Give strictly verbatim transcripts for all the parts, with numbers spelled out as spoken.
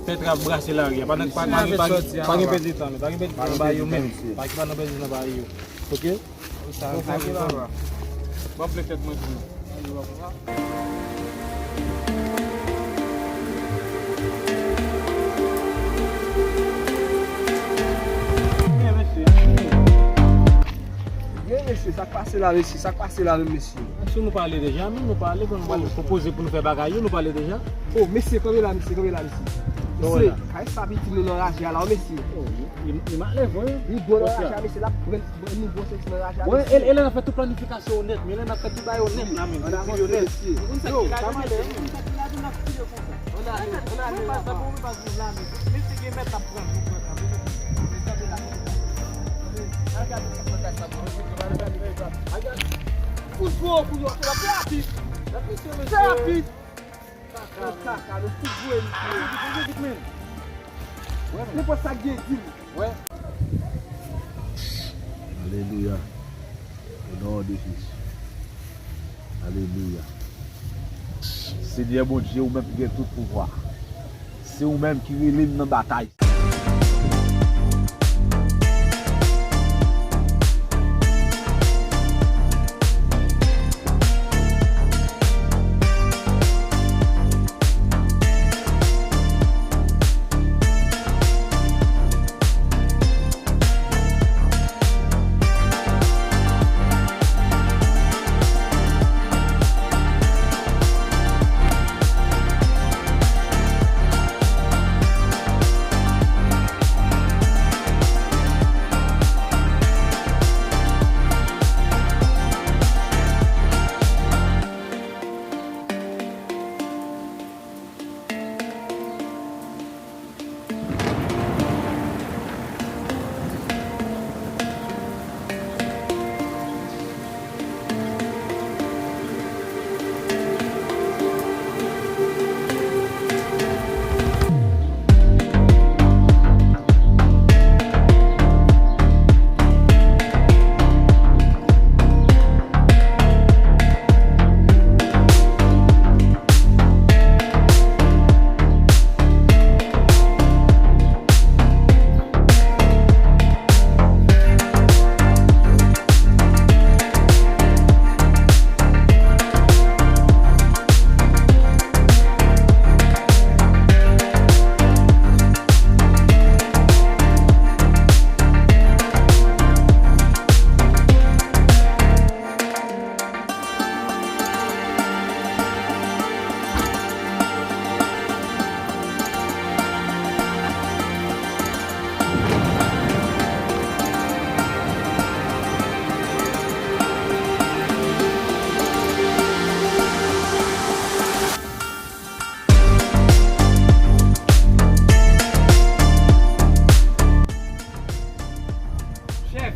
Fè trap brase lari a. Pa nan, pa, pa, pa, pa gen pèdi tan, men. Pa gen pèdi tan nan bagay yo menm. Pa, pa nan pèdi tan nan bagay yo. Oke? Bon, fè sa. Bon, plè tèt mwen pou nou. Byen, mesye. Byen, mesye, sa k pase la, mesye? Sa k pase la menm, mesye? Si nou pale deja, men nou pale, bon, nou pale, konpoze pou nou fè bagay yo, nou pale deja. Oh, mesye, kanpe la, mesye, kanpe la, mesye. Mesye, kay sa pitit nou nan raje a la, mesye. Oh, li, li, li malè, vre. Li bon nan raje a, mesye, l ap pran, pran nou bon sèks nan raje a, mesye. Wi, e, e lè n ap fè tout planifikasyon yo nèt, men lè n ap fè tout bagay yo nèt la, men, tout yo nèt. Yo, sa malè, wi. Ann ale, ann ale la, pa. Mesye gen mèt ap pran, pran, pran. Fout gwo kou yo, trè rapid. Trè rapid. Kaka, kaka, nou fout gwo, mesye. Nenpòt sa k gen, di m. Alelouya. O non de Jezi. Alelouya. Senyè Bondye, ou menm ki gen tout pouvwa. Se ou menm ki rele m nan batay. Chèf,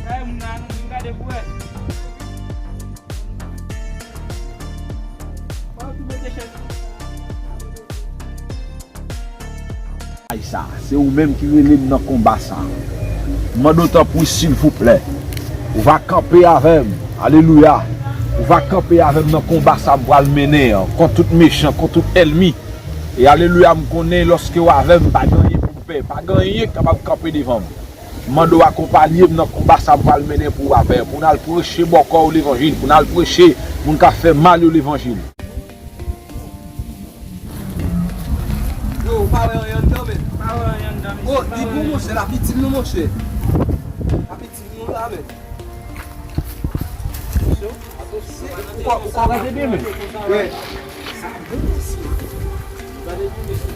kay moun nan, nou vin gade pou wè. Fò yo tou mete chèf. Ay sa, se ou menm ki rele m nan konba sa. M mande w tanpri, silvouplè. Ou va kanpe avè m. Alelouya. Ou va kanpe avè m nan konba sa m pral mennen an, kont tout mechan, kont tout ènmi. E alelouya, m konnen lòske w avè m, pa gen anyen pou m pè, pa gen anyen k kapab kanpe devan m. M mande w akonpaye m nan konba sa m pral mennen pou w avè, pou n al preche bòkò yo levanjil, pou n al preche moun k ap fè mal yo levanjil. Yo, ou pa wè anyen anndan, men? Pa wè anyen anndan, mesye. Oh, li bon, monchè, l ap itil nou, monchè. L ap itil nou la, men. Ou ka, ou ka gade byen, men. Wi. Sa bon, mesye. Gade byen, mesye.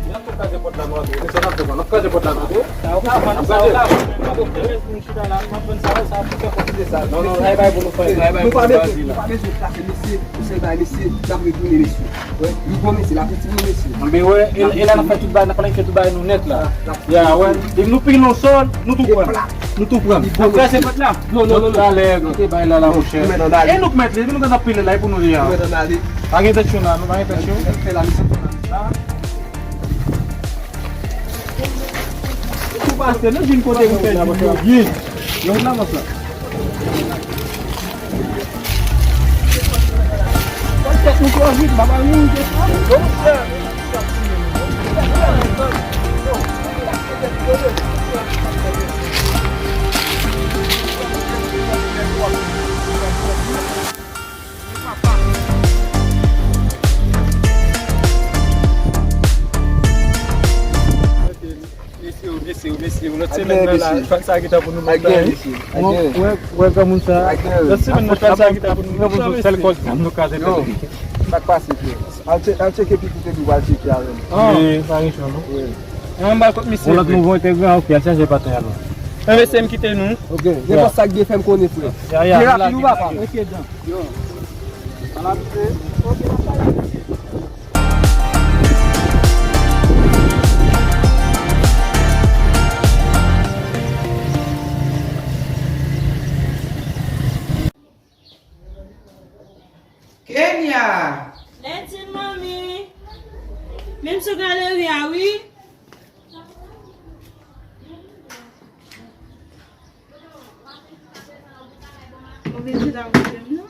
N ap tou kraze pòt la, nou antre. Mesye, n ap tou, n ap kraze pòt la, nou antre. Sa yo ka vann, sa yo ka vann, men m pa konn ki lè pou nou chita la, m ap vann sa yo, sa ap fè kòmsi se sa. Non, non, sa e bagay pou nou fè, sa e bagay pou nou fè la. Nou pa bezwen, nou pa bezwen plase, mesye. Pou sèl bagay, mesye, n ap retounen, mesye. Wi, li bon, mesye, l ap itil nou, mesye. Anben, wi, e, e la n ap fè tout bagay, n ap planifye tout bagay nou nèt la. Ya, wi. Depi nou pile yon sòl, nou tou pran. Nou tou pran. N ap kraze pòt la. Non, non, non, non. Talè, kote bagay la, la, monchè. E nou k mèt li, epi nou k ap pile la, e pou nou li a. Pa gen tèt cho la, nou pa gen tèt cho. Tou pase, nou vin kote nou fè di yo byen. Yo, la, monchè. Bon, tèt Ou twò vit, m pa pral mouri de fam. Mesye yo, mesye yo, mesye yo, lòt semèn nan la, fam sa gentan pou nou mande. Wè, wè, granmoun sa. Lòt semèn nan, fam sa gentan pou nou mande. Sèl kòz nou ka zete. Sa k pase, frè? Al tche-, al tcheke pitit epi w al tcheke avè m. Wi, pa gen chan, non. Wi. An ba kot misye. Lòt nou voye te gran, ok, al chache patnè a nou. An mesye m kite nou. Ok. Gen bòs sa k gen fè m konnen, frè. Ya, ya. Vin rapid, wi, papa. Ok, dan. Yo. Al abize. Ok, papa. Kenya! Lètin, manmi! Menm sou galeri a, wi! Ou vin chita kote m, non?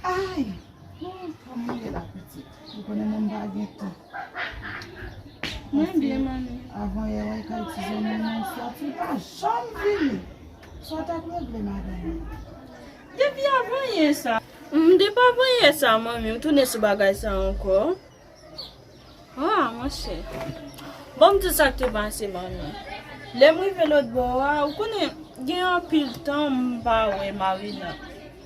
Ay! Oh, kòman w ye la, pitit? Ou konnen mwen m pa gen tan. Mwen byen, manmi. Avan yè, w al kay ti zanmi mwen, sòti, l pa janm vini. Sa w t ap regle, madanm? Depi avan yè sa. M, depi avan yè sa, manmi, ou tounen sou bagay sa ankò? Ah, monchè. Bon, m di sa k te pase, manmi. Lè m rive lòt bò a, ou konnen, gen anpil tan m pa wè Marina.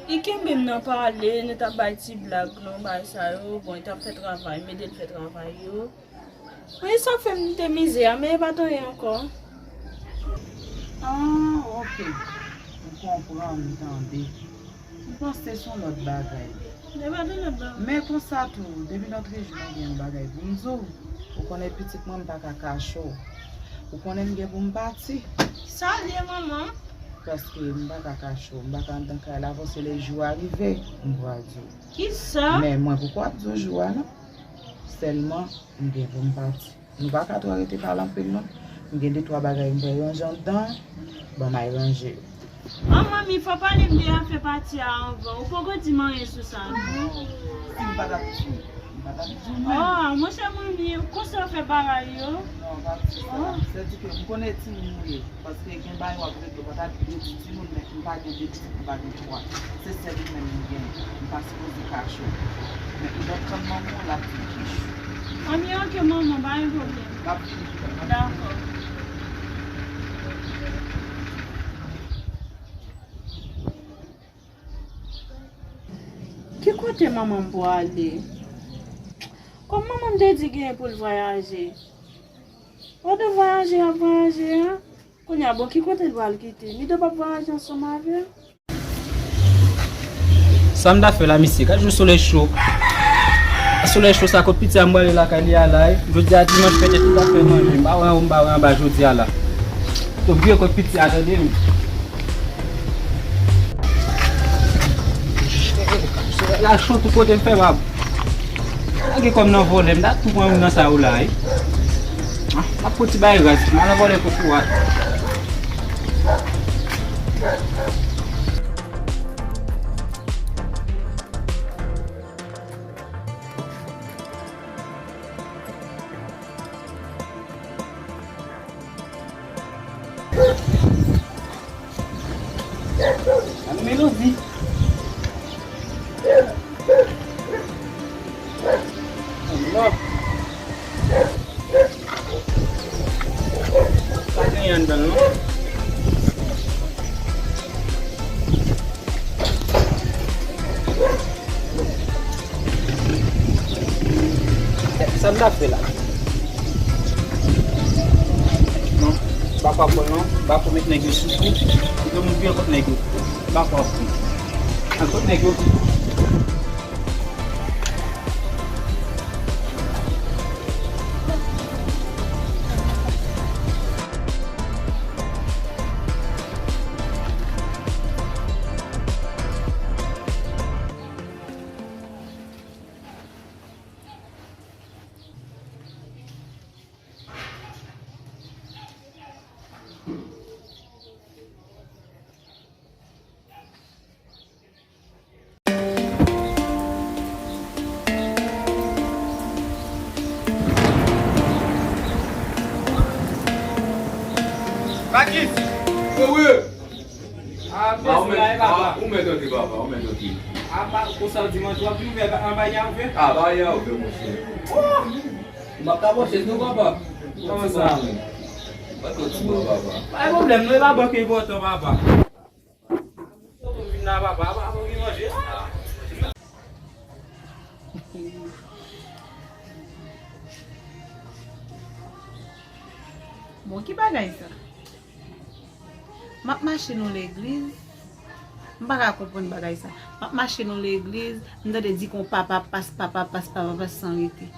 Li kenbe m nan pale, nou t ap bay ti blag, non, bay sa yo. Bon, li t ap fè travay, m ede l fè travay yo. Wi, sa fè m te mize a, men e pa t anyen ankò. Ah, ok. M konprann, m tande. M panse se yon lòt bagay. E pa t yon lòt bagay. Men konsa tou, depi lòt jou, mwen gen yon bagay pou m di w. Ou konnen pitit mwen, m pa ka kache w. Ou konnen m gen pou m pati. Sa l ye, manman? Paske m pa ka kache w, m pa ka anndan kay la, paske lè jou a rive, m pral di w. Kisa? Men mwen poko ap di w jou a, non. Sèlman, m gen pou m pati. Nou pa ka twò rete pale anpil, non. M gen de twa bagay m pral ranje anndan, ban m al ranje yo. An, manmi, fò pale m de afè pati a anvan. Ou poko di m anyen sou sa, non. Si m pa t ap di w, m pa t ap di w menm. Oh, monchè, manmi, konsa w fè bagay yo? Non, pa di sa. Oh. Sètike, m konnen timoun ou ye. Paske gen bagay w ap regle, w pa ta dwe di timoun, men m pa gen de pitit, m pa gen twa. Se sèl ou menm m gen. M pa sipoze kache w. Men idòt kòm manman w, l ap vin kich. Anmye, ok, manman, pa gen pwoblèm. M ap vin toutan. Dakò. Ki kote manman m pwale? Kòm manman m te di genyen pou l vwayaje. Pandan vwayaje ap vwayaje a, kounye a, bon, ki kote l pral kite? Nido p ap vwayaje ansanm avè l? Sa m ta fè la, mesye? Gad jan solèy cho. Solèy cho sa, kot piti a m prale lakay li a la, wi. Jodi a dimanch, fè tèt tout afè manje. M pa wè anwo, m pa wè anba jodi a la. Tou vye kot piti a, tande, wi. Solèy la cho tout kote, m fè m ap lage kò m nan vòlè, m ta tou pran youn nan sa yo la, wi. Ah, m ap pran ti bagay raz, m al nan vòlè kokorat. An melodi. Allah. Pa gen anndan l, non. Sa m ta fè la? Non, m pa kwè non, m pa kwè met nèg yo sou kou. Yo moun vye kot nèg yo. M pa kwè. An kot nèg yo. Wi. Ah, ou mèt antre, papa, ou mèt antre. Ah, pa, konsa w di m antre, w ap vin ouvè anba a ouvè? Ah, bagay a ouvè, monchè. Oh! M ap ka pòche nou, papa. Kòman sa? Pa twò timoun, papa. Pa gen pwoblèm, non, e pa bank enpòtan, papa. Vin la, papa, papa, vin manje. Ah. Bon, ki bagay sa? M ap mache nan legliz. M pa ka konprann bagay sa. M ap mache nan legliz, m tande di kon papa pas, papa pas, papa pas san rete.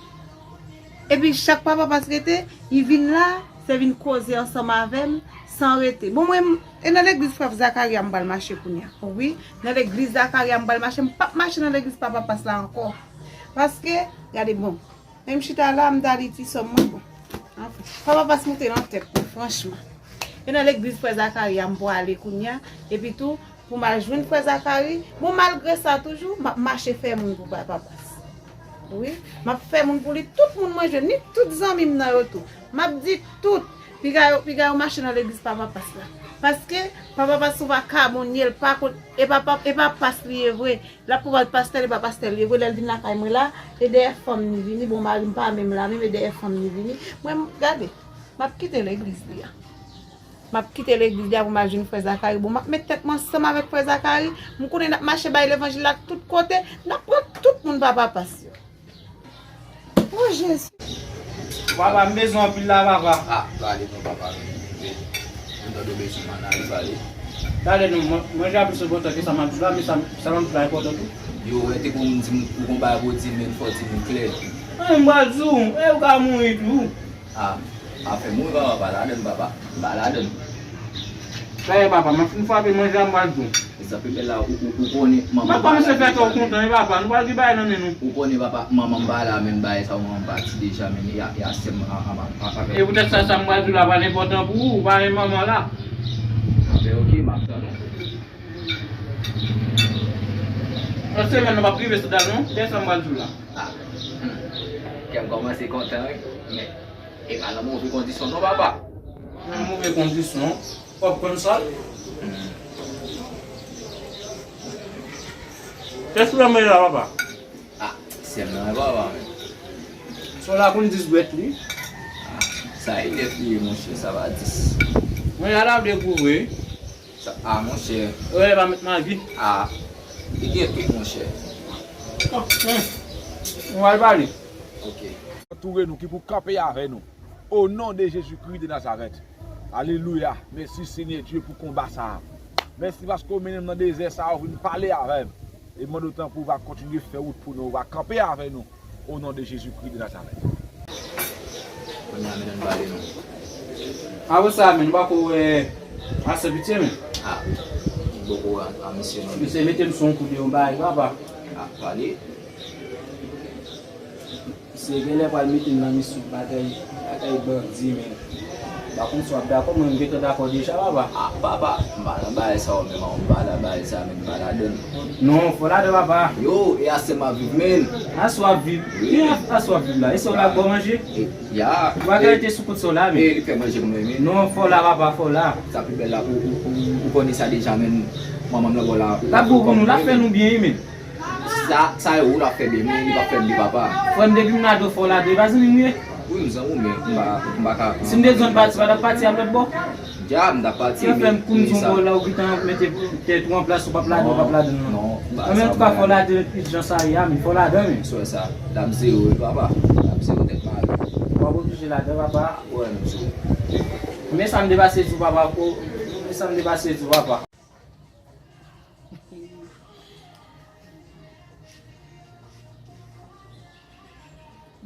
Epi chak papa pas rete, li vin la, se vin koze ansanm avè m, san rete. Bon, mwen, e nan legliz frè Zakari a m pral mache kounye a. Wi, nan legliz Zakari a m pral mache, m p ap mache nan legliz papa pas la ankò. Paske, gade bon, men m chita la, m ta li ti sòm mwen, bon. Anfen, papa pas moute nan tèt mwen, franchman. E nan legliz frè Zakari a m pral ale kounye a, epi tou, pou m al jwenn frè Zakari. Bon, malgre sa toujou, m ap mache fè moun pou papa pas. Wi, m ap fè moun pou li, tout moun mwen jwenn, ni tout zanmi m nan yo tou. M ap di tout, piga yo, piga yo mache nan legliz papa pas la. Paske papa pas se yon vakabon li ye, l pa konn, e pa, pa, e pa pas li ye vre. L ap pran pastè, li pa pastè li ye vre, lè l vin lakay mwen la, e dèyè fanm li vini, bon, mari m pa menm la, menm e dèyè fanm li vini. Mwen, gade, m ap kite legliz li a. M ap kite legliz li a pou m al jwenn frè Zakari. Bon, m ap met tèt mwen ansanm avèk frè Zakari. M konnen n ap mache bay levanjil la tout kote. N ap pran tout moun papa pas yo. O Jezi. Papa, m bezwen anpil la, papa. Ah, pale non, papa. M tande w bezwen m ann ale pale. Pale non, mwen, manje a plis enpòtan ke sa m ap di la, men sa, sa m ap di la enpòtan tou. Yo, wè, te gon moun di m, ou gon bagay pou w di, men fò w di m klè. An, m pral di w, e ou ka mouri tou. Ah, afè mouri papa, pa ladann papa, pa ladann. Dayè papa, m ap fin frape manje a m pral di w. Sa pi bèl la, ou, ou, ou konnen manman m pa la deja. M ap kòmanse fè kè w kontan wi papa, nou pral gen bagay nan men nou. Ou konnen papa, manman m pa la menm, bagay sa yo manman m pati deja, men y a, y a sè m a, a, a, a, avè. E poutèt sa, sa m pral di w la pa enpòtan pou ou, ou pa renmen manman la. Anben oke, m ap tann ou. Nan semèn nan p ap rive sou dal non, kè sa m pral di w la. Ah. Kè m kòmanse kontan wi. Men, e pa nan move kondisyon non, papa. Nan move kondisyon? W ap konn sa? Kè sou la mwen la, papa. Ah, sè m nan, papa, men. Sa w la konn dis dwèt li. Ah, sa e nèf li ye, monchè, sa pa dis. Mwen la la dekouvri. Sa, ah, monchè. Wè, pa met magi. Ah, li gen tout, monchè. Ah, hmm. Mwen al pale. Ok. Antoure nou, ki pou kanpe avè nou. O non de Jezikri de Nazarèt. Alelouya. Mèsi, Senyè Dye, pou konba sa a. Mèsi paske w mennen m nan dezè sa a, w vin pale avè m. E mande w tanpri w va kontinye fè wout pou nou, w va kanpe avè nou. O non de Jezikri de Nazarèt. Kounye a, men ann pale non. Apre sa, men, nou pa ko wè Asè Pitye, men. Ah, m poko a, a misye non. Misye mete m sou yon kou de yon bagay, papa. Ah, pale. Misye genlè pral mete m nan misyon bagay, bagay bandi, men. M pa konn si w ap dakò, mwen m gentan dakò deja, papa. Ah, papa, m pa nan bagay sa yo menm, m pa nan bagay sa menm, m pa ladann. Non, fò w ladann, papa. Yo, e aswè m ap viv, men. Aswè w ap viv? Wi. Ki a-, aswè w ap viv la? E sa w la ba w manje? E, ya. Ou pa ka rete sou kont sa w la, men. E li fè manje pou mwen, men. Non, fò w la, papa, fò w la. Sa pi bèl la, ou, ou, ou, ou konnen sa deja, men. Manman m la bò la. L ap bon pou nou, l ap fè nou byen, wi, men. Sa, sa e ou l ap fè byen, men li p ap fè m byen, papa. Frè m, depi m ladan w, fò w ladan w, e pa zanmi m ye? Wi, m zanmi w, men m pa, m pa ka. Si m te di w ann pati, pa t ap pati al lòt bò? Dja, m t ap pati, men. Sa fè m kounn di w bò la, ou gentan mete tèt ou an plas, ou p ap ladan, ou p ap ladan, non. Non, non, m pa. Anben, antouka, fò w ladan, jan sa ye a, men fò w ladan, men. Sou sa, l ap zewo, wi, papa. L ap zewo tèt mare. W ap oblije ladan, papa. Wè, m zewo. Men sa m te pase di w, papa, ko, men sa m te pase di w, papa.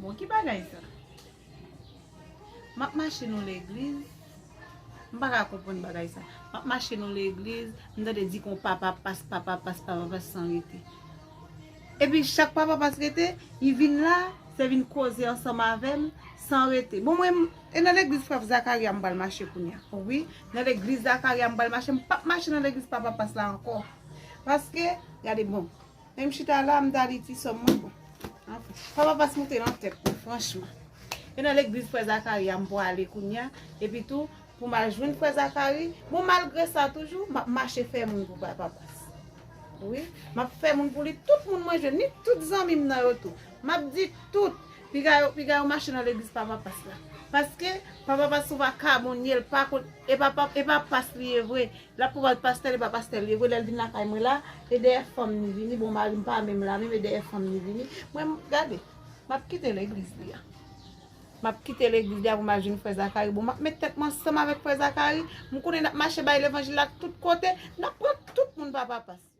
Bon, ki bagay sa? M ap mache nan legliz, m pa ka konprann bagay sa. M ap mache nan legliz, m tande di kon papa pas, papa pas, papa pas san rete. Epi chak papa pas rete, li vin la, se vin koze ansanm avè m, san rete. Bon, mwen, e nan legliz frè Zakari a m pral mache kounye a. Wi, nan legliz Zakari a m pral mache, m p ap mache nan legliz papa pas la ankò. Paske, gade bon, men m chita la, m ta li ti sòm mwen, bon. Anfen, papa pas moute nan tèt mwen, franchman. E nan legliz frè Zakari a m pral ale kounye a, epi tou, Pou m al jwenn frè Zakari. Bon, malgre sa toujou, m ap mache fè moun pou papa Pas. Wi, m ap fè moun pou li. Tout moun mwen jwenn, ni tout zanmi m nan yo tou. M ap di tout. Piga yo, piga yo mache nan legliz papa Pas la. Paske papa Pas se yon vakabon li ye, l pa konn, e pa, pa, e pa Pas li ye vre. L ap pran pastè, e pa pastè li ye vre. Lè l vin lakay mwen la, e dèyè fanm li vini. Bon, mari m pa menm la menm, e dèyè fanm li vini. Mwen, gade, m ap kite legliz li a. M ap kite legliz li a pou m al jwenn frè Zakari. Bon, m ap met tèt mwen ansanm avèk frè Zakari. M konnen n ap mache bay levanjil la tout kote. N ap pran tout moun papa Pas.